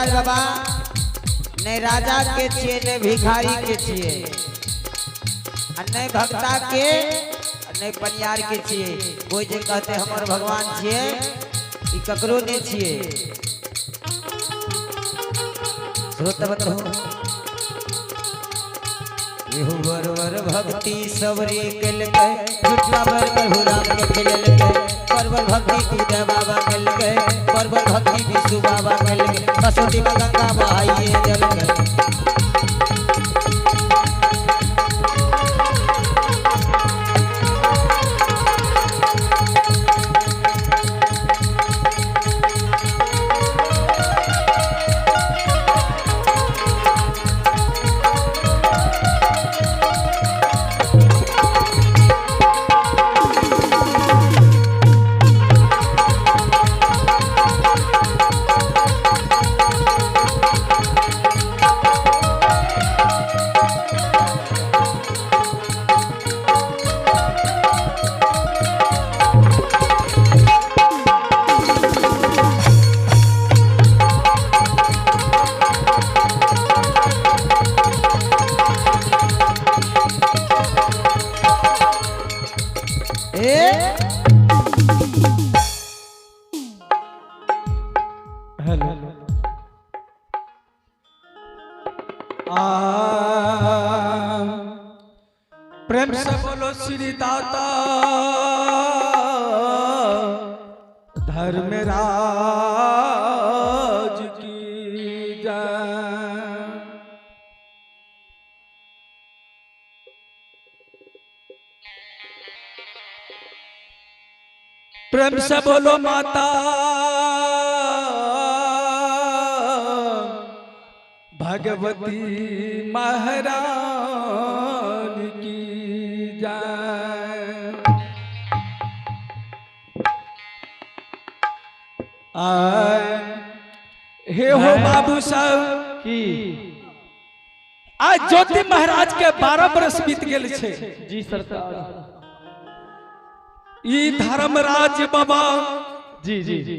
धर्मराज बाबा नहीं राजा के छिए, नहीं भिखारी के छिए, आ नहीं भक्ता के, आ नहीं पनियार के छिए। कोई जे कहते हमर भगवान छिए, ई ककरो नहीं छिए। श्रोता बंधु, एहू वर वर भक्ति सबरी केलकै, झूठा बर प्रभु राम के खेलकै। वर वर भक्ति दूध बाबा केलकै, वर वर भक्ति विष्णु बाबा केलकै। कसौटी में गंगा बहाइए देलकै। ए हेलो। आ प्रेम से बोलो श्री दाता धर्मराज की जय। प्रेम से बोलो माता भगवती महारानी की जय। आय हे हो बाबू साहब की आज ज्योति महाराज के 12 बरस बीत गेल छे। जी सरकार। ई धर्मराज बाबा जी जी जी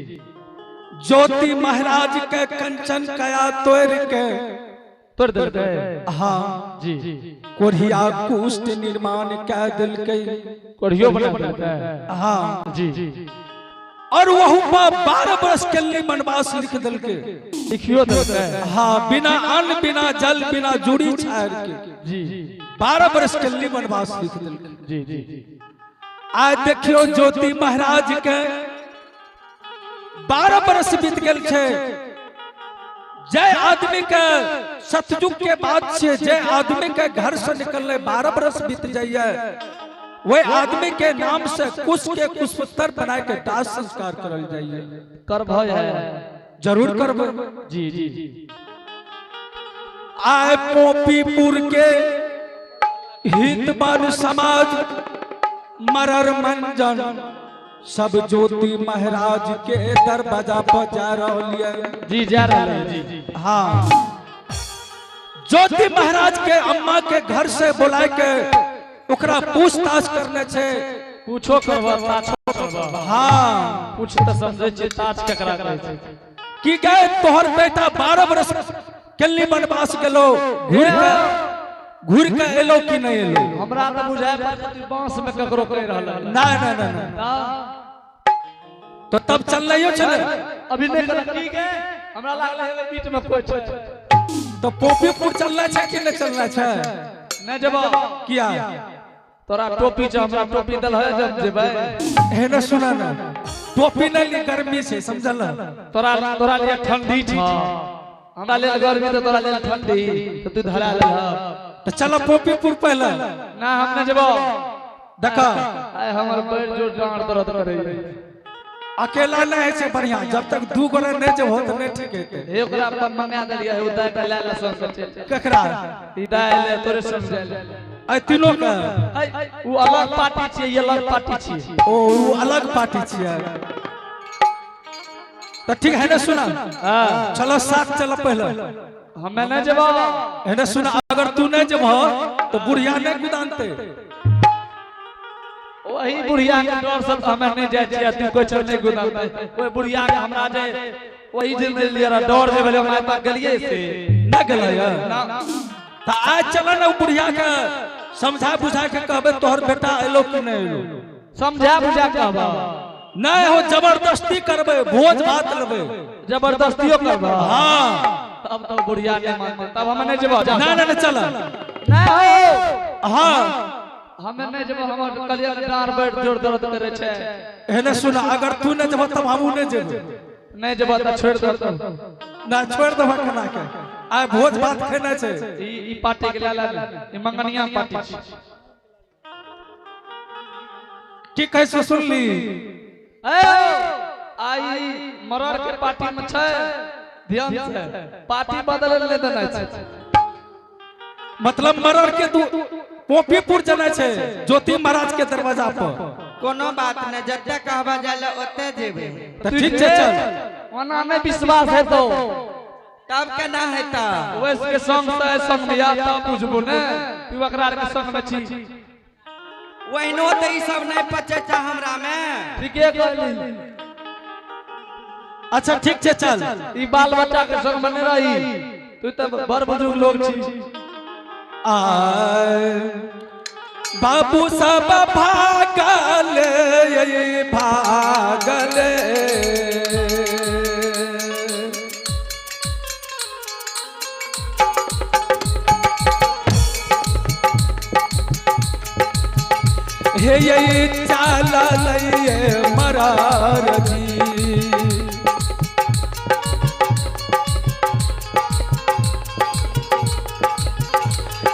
ज्योति महाराज के कंचन कया तोड़ के तोड़ देलकै। हाँ जी जी कोढ़िया कुष्ठ निर्माण कै देलकै। कोढ़ियो बना देलकै। हाँ जी जी और वहु पर 12 बरस के लिए वनवास लिख देलकै। लिखियो देलकै। हाँ बिना अन्न बिना जल बिना जुड़ी छाड़ के जी जी 12 बरस के लिए वनवास लिख देलकै। जी जी आज देखियो ज्योति महाराज के 12 बरस बीत गेल छे। जय आदमी के सतयुग के बाद से जय आदमी के घर से निकलने 12 बरस बीत जाइए, वह आदमी के नाम से कुश के कुशपुत्र बनाए के दाह संस्कार करल जाइए। कर भय है जरूर करब। जी जी आए पोपीपुर के हितबन समाज मरर मंजन सब ज्योति महाराज के दरवाजा पर जा रहा। जी जा रहा है। जी जी हाँ ज्योति महाराज के अम्मा के घर से बुलाए के ओकरा पूछताछ करने छे। पूछो करबा ताछो करबा। हाँ पूछ त समझै छी ताछ केकरा कहै छै। कि गए तोहर बेटा 12 बरस के वनवास गेलो, घूर के एलो कि नहीं एलो? हमरा त बुझाय पड़ल कि बांस में ककरो कहि रहल है। ना ना ना ना तो तब चलना छले अभी नहीं कर की गए हमरा लागल है बीच में कोई छै। तो पोपीपुर चलना छै कि नहीं चलना छै? नहीं जेबो। किया? तोरा टोपी छै, हमरा टोपी दल है जब जेबै। हे ना सुना ना टोपी नहीं ली, गर्मी से समझल। तोरा तोरा लिए ठंडी छ, हमरा लेल गर्मी त तोरा लेल ठंडी, त तू धरा लेल। तो चलो पोपीपुर पहले। ना हम नहीं जेबो। देखा आय हमर पैर जोड़ डांड दर्द करे। अकेला नहीं है से बढ़िया, जब तक दू गोरे नहीं जब हो तो नहीं ठीक है। ओकरा पर मंगा देलिए है उदाय पे ले ले संग चल। ककरा? ई दाय ले तोरे संग चल। ऐ तीनों का उ अलग पार्टी छियै, ई अलग पार्टी छियै। ओ उ अलग पार्टी छियै तो ठीक है ना। सुना हां चलो साथ चलो पहले। हमें नहीं जेबो। है ना सुना, अगर तू नहीं जेबो तो बुढ़िया नहीं गुदानते। वही बुढ़िया के डर से हमें नहीं जाय छियै, तू कोई चल नहीं गुदानते। ओइ बुढ़िया के हमरा जे वही दिन नहीं लिया रहा डर जे भेलै हम आइ तक गेलियै से। ना गेलै? ना। तऽ आज चल ने, ओ बुढ़िया के समझा बुझा के कहबै, तोहर बेटा एलो कि नहि एलो। समझा बुझा कहबा? नहि हो, जबरदस्ती करबै, भोज भात लेबै। जबरदस्तियो करबा? हाँ। तब तो बुढ़िया नहीं मानते, तब हम नहीं जेबो, जा। ना ना ना, चल। नहीं हो। हाँ। हमें नहीं जेबो, हमर कलिया के डार बैठ जोर दर्द करे छै। एहने सुन, अगर तू नहीं जेबह तब हमहूँ नहीं जेबै। नहीं जेबो त छोड़ दे। ना, छोड़ देबह केना के? आइ भोज भात खेनाइ छै। ई ई पार्टी के लाला, ई मंगनिया पार्टी छी। की कहै छै, सुनली? ए आई मरर के पार्टी में छै, ध्यान से पार्टी बदले ले देना छै। मतलब मरर के दू पोपीपुर जाना छै, ज्योति महाराज के दरवाजा पर। कोनो बात नहि, जते कहबा जाय ले ओते जेबै। तऽ ठीक छै, चल। ओना नहीं विश्वास है तो तब केना हेतै? वैस के संग से संग में या तब बुझबो ने तू ओकरा के संग में छी। ओहिनो तऽ ई सब नहि पचै छै हमरा मे। ठीके कहली। अच्छा, ठीक छै, चल। ई बाल बच्चा के संग में नहीं रही, तू तऽ बड़ बुजुर्ग लोग छी। आय बाबू सब भागल, भागल। हे ये चालल ये मरार जी।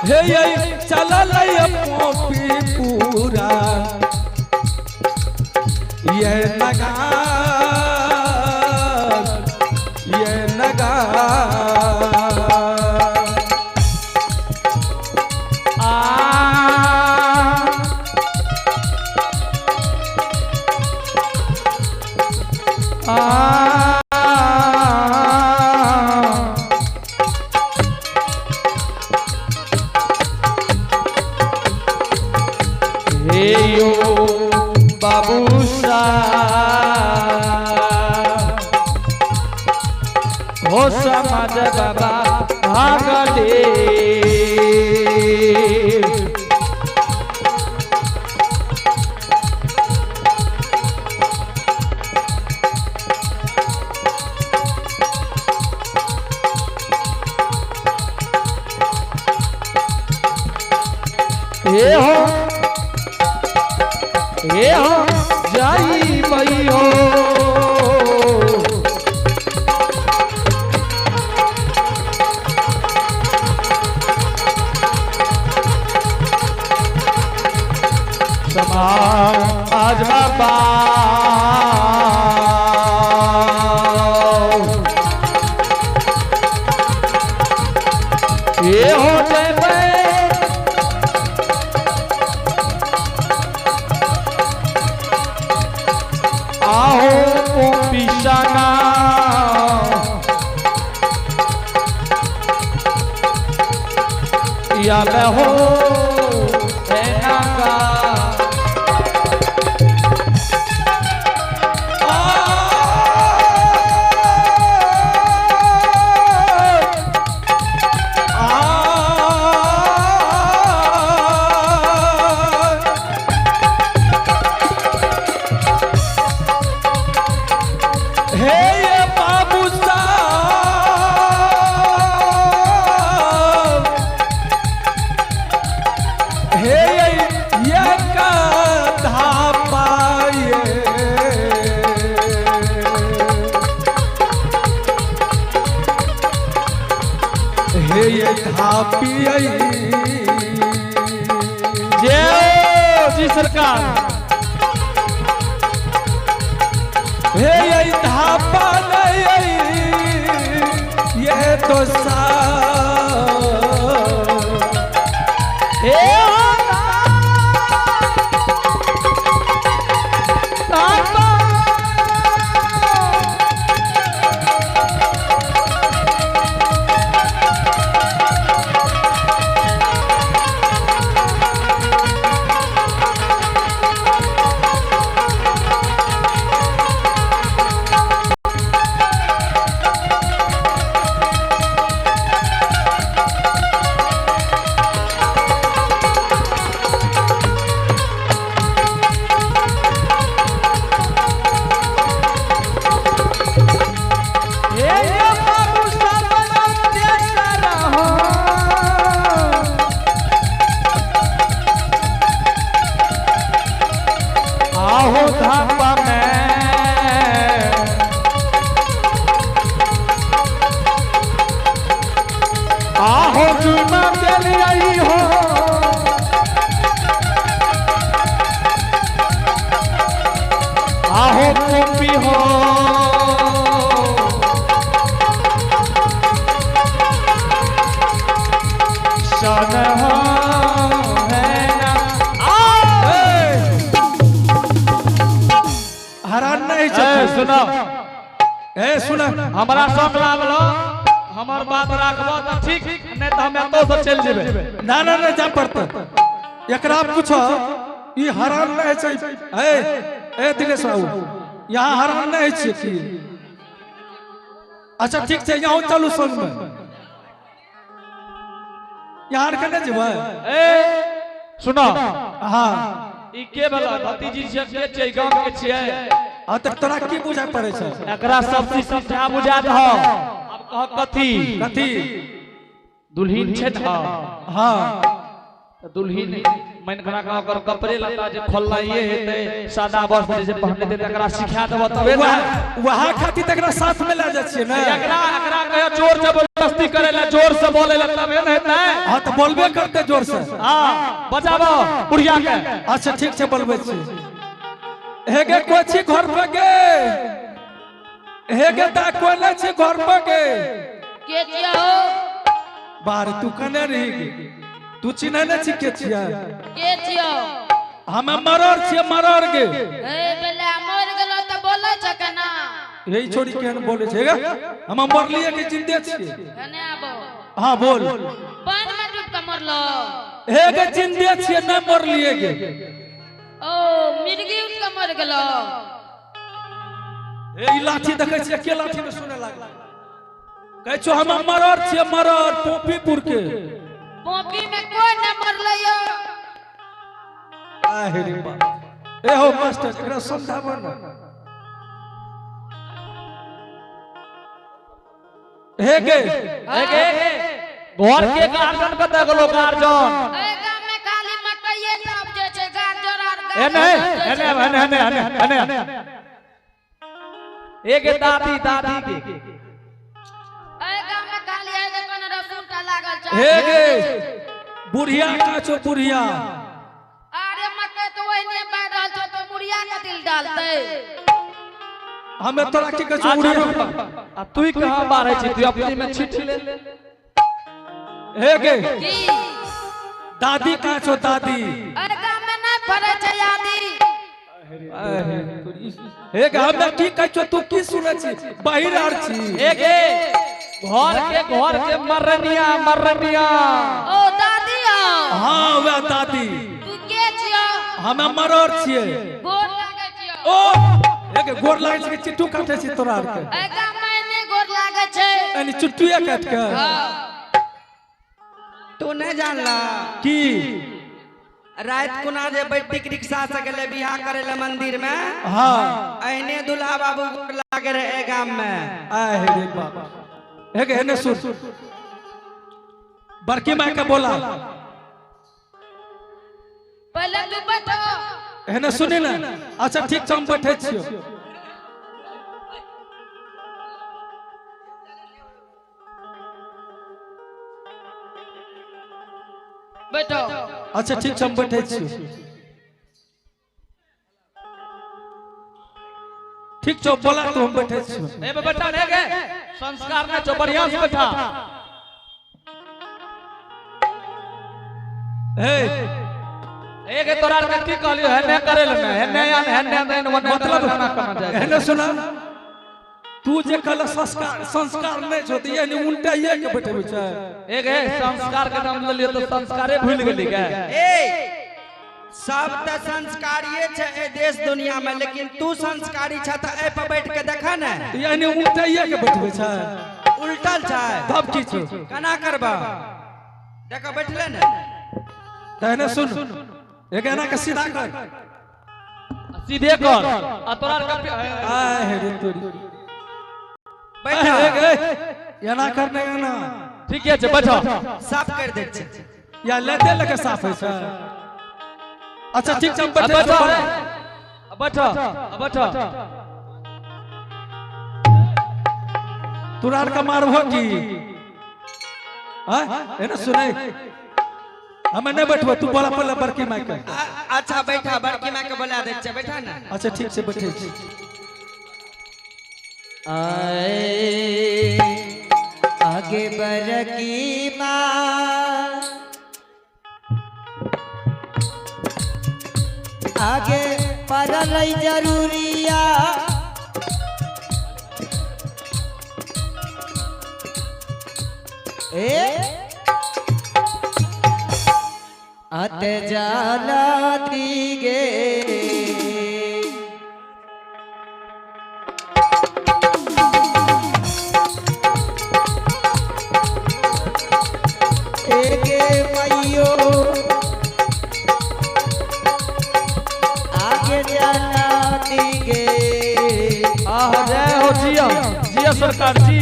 हे ये चलल ये पोपी पूरा ये नगा, ये नगा। आ आ हे यो बाबू हो समाज बाबा भागले। हे हो, हे हो जाई मई हो। समाज बाबा ये हो जय। आहो ओ पिशाना या मैं हो है नागा। हे ये बाबू साहब, हे ये कथा पाए। हे ये धापियै। जय जी सरकार। हे ये धापा नहीं, ये तो सा हे तापा। आहो चुमा देलियै हो आहो कॉपी हो सन हो है ना हरान नहीं ए, छथिन। सुनो ए सुन हमरा संग लागलो हमर बात राखबो त ठीक नहीं त हम एतौ से चलि जेबै ना ना ना जा पड़त एकरा पूछो ई हरान नहीं छै। ए ए दिनेश बाबू यहाँ हरान नहीं छै की? अच्छा ठीक छै, यहाँ चलू संग में। यहाँ आर केने जेबै? ए सुनो हाँ ई के भेलो भतीजी छियै के छियै गाम के छियै? आ तऽ तोरा की बुझाय पड़ै छै? एकरा सब चीज समझा बुझा दहो। अब कह कथी कथी? दुल्हिन छै ने? हाँ तऽ दुल्हिन मानि कऽ ओकर कपड़े लत्ता जे खोलनाइए हेतै, सादा वस्त्र जे पहनते तकरा सिखा देबो तबे ने। वएह खातिर तकरा साथ में लए जाइ छियै ने। एकरा एकरा कहियो जोर जबरदस्ती करे ले, जोर से बोले ले तबे ने हेतै। हाँ तऽ बोलबे करते जोर से। हाँ बजाबो बुढ़िया के। अच्छा ठीक छै, बोलबै छी। हे गे कोइ छी घर पर गे? हे गे ता कोइ नहि छी घर पर गे? के छियै हो? बाहर तू कने रही गे? तू चिन्है नहि छी के छियै? के छियौ? हमे मरर छियै, मरर गे। ए बेला मर गेलो त बोलै छ केना? यही छोरी केहन बोलै छै गे? हम मरलियै कि जिंदे छियै? कने आबो। हाँ बोल। पानि में डूब के मरलो? हे गे जिंदे छियै, नहि मरलियै गे। ओ मिर्गी उठ के मर गेलो? ए ई लाठी देखै छियै, के लाठी में सुने लागल? कहै छौ हम मरर छियै, मरर पोपीपुर के। पोपी में कोई न मरलै यो। आहे रे बाप। ए हो मास्टर, एकरा समझाबो न। हे गे ए गे घर के गार्जियन कतऽ गेलो गार्जियन? ए गाम में खाली मकइये टा उपजै छै, गाजर आर एने एने एने एने एने एने ए गे दादी दादी के। ए गाम में खाली ए देखो न रसून टा लागल छै। हे गे बुढ़िया काचो बुढ़िया। अरे मकई तो ओहिने बाढ़ रहल छौ तो बुढ़िया के दिल डालतै। हमे तोरा की कहै छौ बुढ़िया? आ तू कहाँ बाढ़ै छी? तू अपने में छीट ले। हे गे की? दादी काचो दादी। अरे गाम में नहीं फरै छै आदि। हे गे हमे की कहै छौ, तू की सुनै छी? बाहिर आर छी। ए गे घर के मरनिया मरनिया। ओ दादी हो? हाँ वह दादी। तू के छियो? हमे मरर छियै। गोर लागै छियो। ओ हे गे गोर लागै छै कि चिट्टू काटै छी तोरा आर के? ए गाम में एने गोर लागै छै। एनी चिट्टूए काटि के? हाँ। तू नहीं जानला की? रात कुना जे बैठिक रिक्शा से गेले बियाह करे ले मंदिर में। हाँ एहने दुल्हा बाबू गोर लागे रहे ए गाम में। आहे रे बाप। हे गे एने सुन, बड़की माय के बोला। पहले तू बैठो। एने सुनी ना। अच्छा ठीक छै, हम बैठे छियो। बैठो। अच्छा ठीक छै, हम बैठे छियो। ठीक छौ, बोला तू, हम बैठे छियो। ए बेटा ने गे संस्कार ने छौ, बढ़िया से बैठा। हे ए गे तोरा के की कहलियो? हेने करे ले हेने आन हेने देन वने मतलब कना जाय। एने सुना, तू जे कहल संस्कार संस्कार नहीं छौ त यानी उल्टा ये के बैठबै छै। ए गे संस्कार के नाम लेलियो त संस्कारे भूल गेली गे। ए सब त संस्कारिये छै ए देश दुनिया में, लेकिन तू संस्कारी छ त ए पर बैठ के देखा ने। यानी उल्टा ये के बैठबै छै। उल्टल छै। तब की छौ? केना करबा? देखो बैठले ने। तहने सुन, एक एना के सीधा कर। सीधे कर आ तोरा के आहे रे तोरी। बैठा। एना कर ने एना। ठीक है बैठो। साफ कर दे छै। या लेते लके साफ होइ छै। अच्छा ठीक छै, बैठो बैठो बैठो बैठो। तोरा आर के मारबो की? हाँ एने सुनै हमें नहीं बैठबो, तू बोला पहले बड़की माई के। अच्छा बैठा, बड़की माई के बोला दे छे, बैठा ना। अच्छा ठीक से बैठे छी। आए आगे बरकी माँ, आगे परल जरूरिया, ए अत जाला दी गे। एके मैयो आगे जाला दी गे। आह जय हो जिया जिया सरकार जी।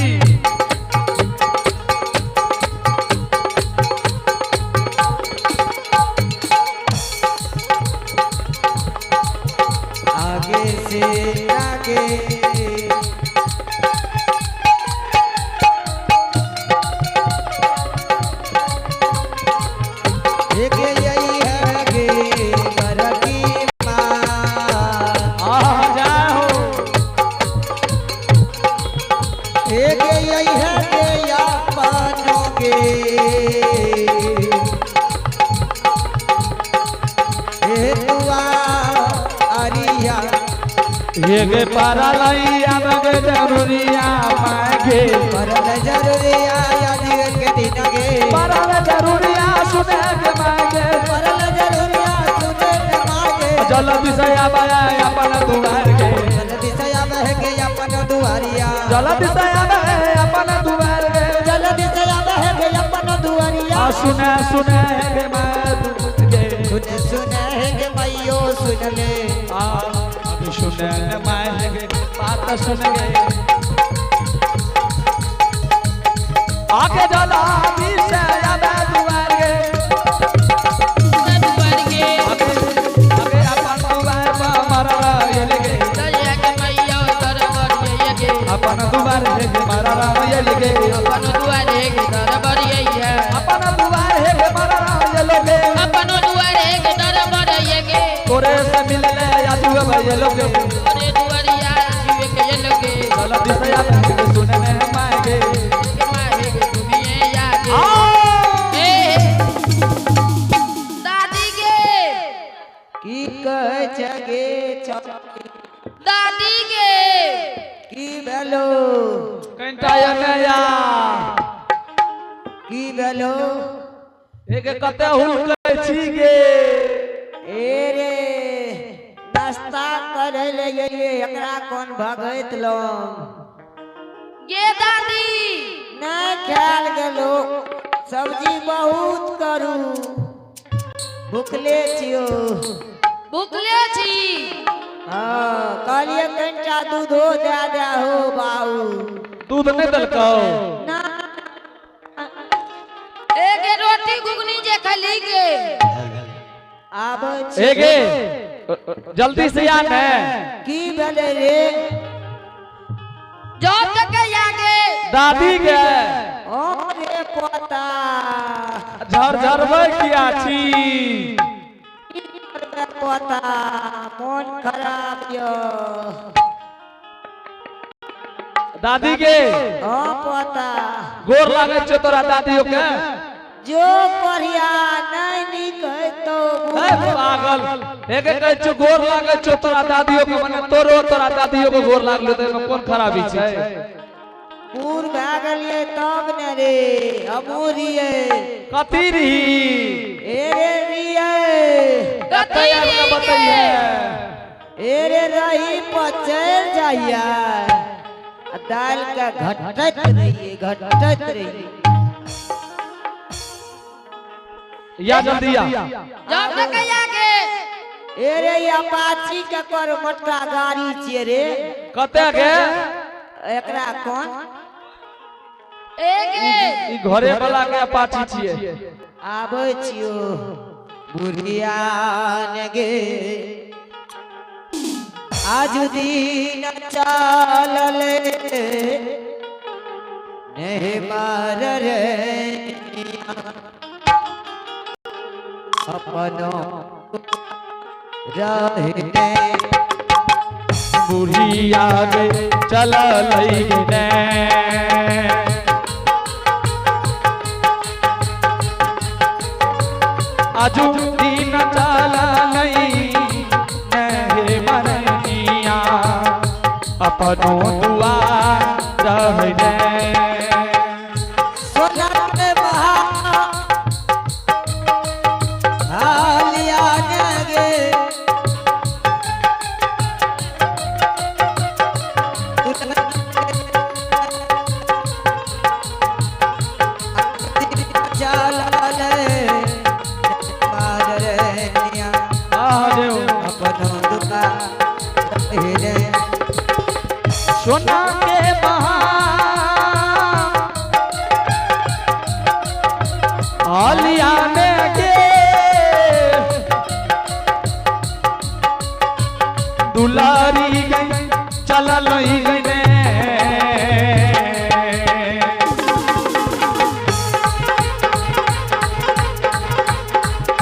आगे से आगे एक यही है गे बरकी माँ, आह जय हो। एक यही है गे अपनों के। हे दुआ अरिया ये गे पारा लैया मगे जरूरिया मागे, परल जरूरिया याद के दिन गे, पारा जरूरिया सुने के मागे, परल जरूरिया सुने के मागे, जल दिशया बाया अपन दुआर के, जल दिशया बह के अपन दुआरिया, जल दिशया बहे अपन दुआर के, जल दिशया बह के अपन दुआरिया। आ सुने सुने गे मैं गे, सुन सुन गे मैयो सुन ले, आ अभी सुने मैं गे बात सुन गे, आके जल दिशया बह दुआर के, दुआर गे। आगे आगे अपन दुआर पर मरल येल गे, दरिया के मैया दरबार ये गे, अपन दुआर हे गे मरल येल गे, अपन दुआरे के दरबार ये है, अपन दुआर हे गे मरल येल गे, अपन दुआरे के दरबार ये गे, तोरे से मिलले आजू अब येल गे, तोरे दुआरिया जीवे के ये लोगे, जल दिशया बह गे सुने मागे, के माहे के तुम्हें यागे। आ ए दादी गे, की कहै छै गे दादी गे, की भेलो, कनिटा नया की भेलो, एक कते हुलकै छी गे। ए रे नाश्ता करे ले गेलिए, एकरा कोन भगैत लो गे दादी, नहीं ख्याल गेलो, सब्जी बहुत करू, भुखले छियो, भुखले छी। हाँ कहलिए कनिटा दूधो दे दे हो बाबू, दूध नहीं देलकौ ना। एक रोटी घुगनी जे खली गे, आबै छी। ए गे जल्दी से आ ने। की भेलै रे? जो तक आगे दादी गे, ओ रे पोता, झर झरबै किया छी? की करबै पोता, मोन खराब यो। दादी गे, ओ पोता, गोर लागै छौ तोरा दादियो के। जो पढ़िया नहीं नीक हेतौ। ए पागल, एके कहै छौ गोर लागै छौ तोरा दादियो के, मने तोरो तोरा दादियो के गोर लागलो त एमे कोन खराबी छै? बूढ़ भए गेलियै तब ने रे, हमहूँ रहियै। कथी रही? ए रे रहियै। कथी आबि रही के गे? बतैहे। ए रे रही पचैल जाइया, आ दालि के घटैत रहियै, घटैत रहियै। या जल्दी आ। जब तक आगे ए रे अपाची के कर मोटका गाड़ी छियै रे। कते गे? एकरा कोन ए गे ई घरे वाला के अपाची छियै। आबै छियो बुढ़िया ने गे, आज दिन चलले नहीं मार रे अपनो रहने बुढ़िया गे चललै ने। आजू दिन चललै नहीं मरनिया अपनो दुआर रहने। सोना के महा हालिया गे सोना के महा आलिया ने के दुलारी गई चलल गई ने।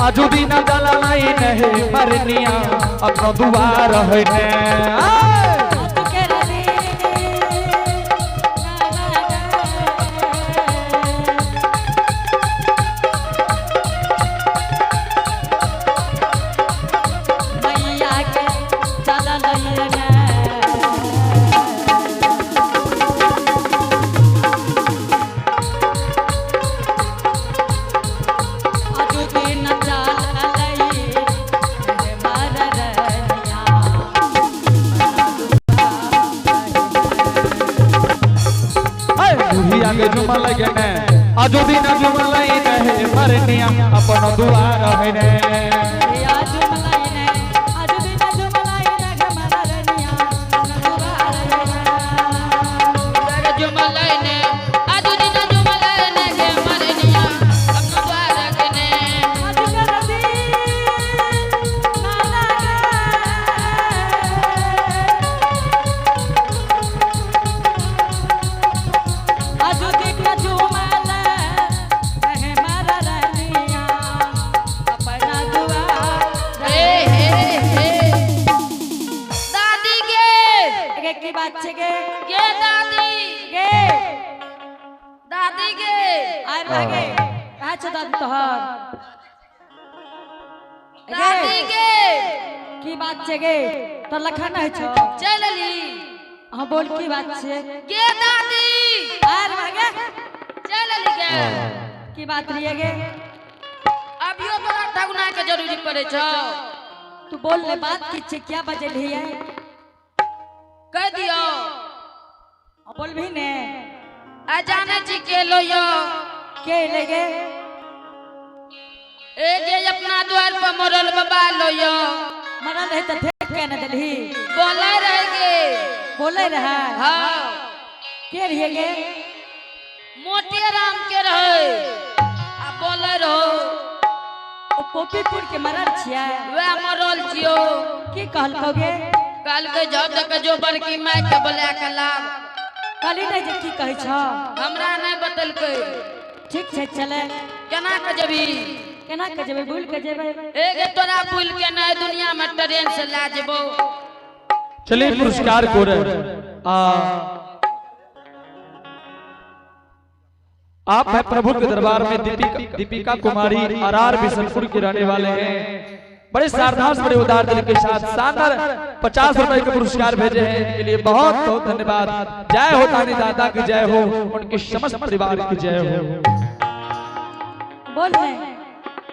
आजू दिन चलल नहीं मरनिया अपनो दुआर है ने। बुढ़िया के झुमल ने आजू दिन झुमल नहीं मरनिया अपनो दुआर है ने। की बात छे गे तो लखन है छो चल अली। हां बोल की बात छे गे दादी आर भागे चल अली गे की बात रहिए गे अभियो तोरा ठगुना के जरूरी पड़े छो। तू बोल ले बात की छे क्या बजल है कह दियो बोल भी ने आ जाने छी के लो यो के ले गे ए जे अपना द्वार पर मरल बाबा लो यो मरल रहे त फेंक के न देलही बोले रहे गे बोले रहे। हां के रहिए गे मोटे राम के रहे आ बोले रहो ओ पोपीपुर के मरल छिया वह मरल छियो। की कहलको गे कल के जब तक जो बड़की माई के बोला के लाभ कहली नहीं जे की कहै छ हमरा नहीं बतलकै। ठीक छै चले केना के जेबी केना के जेबै भूल के जेबै ए गे तोरा भूल के नहीं दुनिया में ट्रेन से ला जेबो। चलिए पुरस्कार को रहे आप है प्रभु के दरबार में दीपिका कुमारी अरार बिशनपुर के रहने वाले हैं। बड़े सारधास बड़े उदार दिल के साथ शानदार 50 रुपए के पुरस्कार भेजे हैं, इनके लिए बहुत बहुत धन्यवाद। जय हो तानी दादा की जय हो, उनके समस्त परिवार की जय हो। बोल ने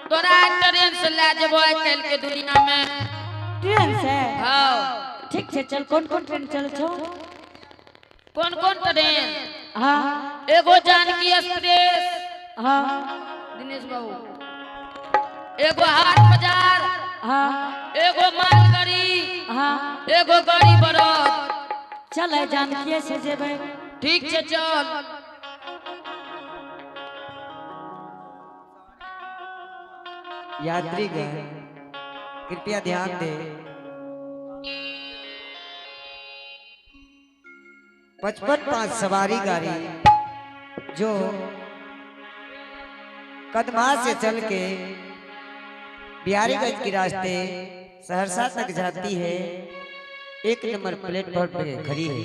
तोरा ट्रेन से ला जेबो आइ काल्हि के दुनिया में ट्रेन से। हां ठीक छै चल कौन कौन ट्रेन चल छो कौन कौन ट्रेन? हां एगो जानकी एक्सप्रेस। हां दिनेश बाबू एगो हाट बाजार। हां एगो मालगाड़ी। हां एगो गाड़ी बरत। चल जानकी से जेबै। ठीक छै चल। यात्रीगण कृपया ध्यान दें। 55 5 सवारी गाड़ी जो कदमा से चल के बिहारीगंज के रास्ते सहरसा तक जाती है, 1 नंबर प्लेटफॉर्म पे खड़ी है।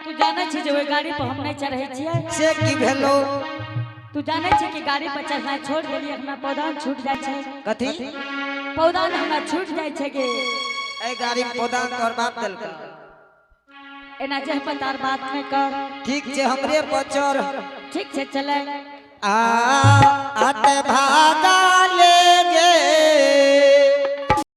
तू जानै छी जे ओहि गाड़ी पर हम नहि चढ़ै छियै? से की भेलो? तू जानै छी कि गाड़ी पर चढ़नाइ छोड़ देलियै, हमरा पौधान छूट जाइ छै। कथी? पौधान हमरा छूट जाइ छै गे। ए गाड़ी में पौधान तोहर बाप देलका? एना जे पतार बात नहि कर। ठीक छै, हमरे पर चढ़। ठीक छै, चलै। आ अत भागा